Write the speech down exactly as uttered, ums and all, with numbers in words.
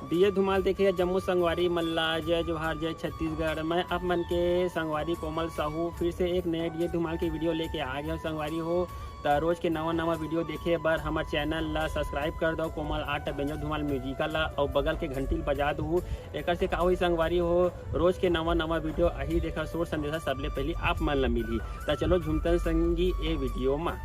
DJ Dhumal देखे जम्मो संगवारी मन ला जय जोहार, जय छत्तीसगढ़। मैं आप मन के संगवारी कोमल साहू फिर से एक नए डीजे धुमाल के वीडियो लेके आ गया हूँ संगवारी हो। त रोज के नवा नवा वीडियो देखे बर हमर चैनल ला सब्सक्राइब कर दो, कोमल आर्ट बेंजो धुमाल म्यूजिकल ला, अउ बगल के घंटी ल बजा दू। एकर से का होई संगवारी हो, रोज के नवा नवा वीडियो आही, देखा सुर संदेशा सबले पहली आप मन ला मिलही। त चलो झूमतन संगी ए वीडियो मा।